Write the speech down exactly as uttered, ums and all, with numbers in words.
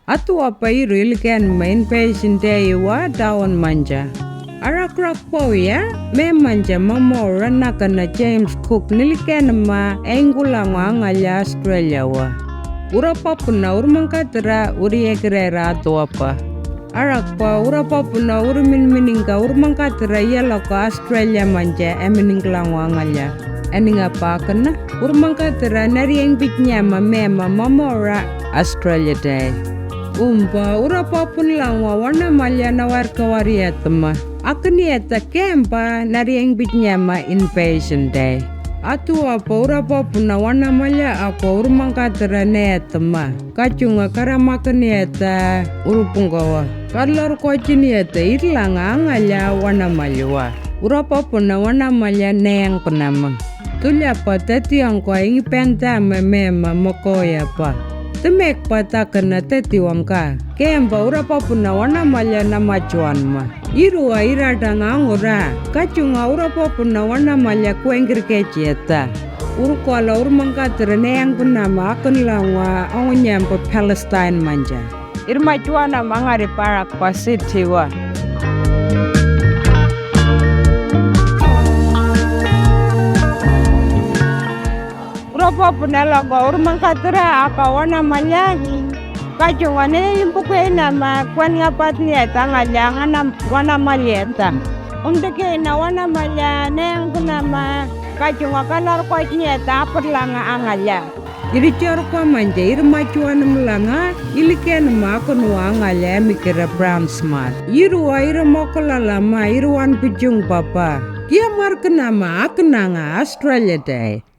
Atuapa iru ilikenma Inpatient Day wa Darwin manja. Arakrak pau ya, me manja Mamora nakana James Cook nilikenma engkulango angalya Australia wa. Ura papuna urmangkatira uri ekirera atuapa. Arakpa ura papuna uri minminingka urmangkatira yalako Australia manja eminingkulango angalya. Eningapa akana urmangkatira nariengpijnyama mema Mamora Australia Day. Umpa ura papunlangwa wanamalya nawarka wariyatma. Akniyata kempa nariengpijnyama Inpatient Day. Atuapa ura papuna wanamalya akwa urmangkatira neyatma. Kachunga karamakniyata urpungkawa. Kalorkwajiniyata irlanga angalya wanamalywa. Ura papuna wanamalya neyangpnama. Tulyapa tatiwangkwa ingipentama mema makoyapa. Tmekpa takana tatiwangka. Kempa ura papuna wanamalya namachwanma. Iruwa iratanga angura. Kachunga ura papuna wanamalya kwengirkechiyata. Urkwala urmangkatira neyangpnama aknlangwa angunyampa Palestine manja. Irmachwanama angari parakpa sitiwa. Ura papuna lako urmangkatira aka wanamalya. Kachunga ne impukweinama kwan ngapatniyata angalya ngana wanamalyata. Umdikeina wanamalya neyangpnama kachunga kanarkwajniyata aptlanga angalya. Irichorkwa manja irmachwanmlanga ilikenma aknwa angalya emikira Brown Smart. Iruwa irmokulalama iruwan pijung papa. Kiyamarknama aknanga Australia Day.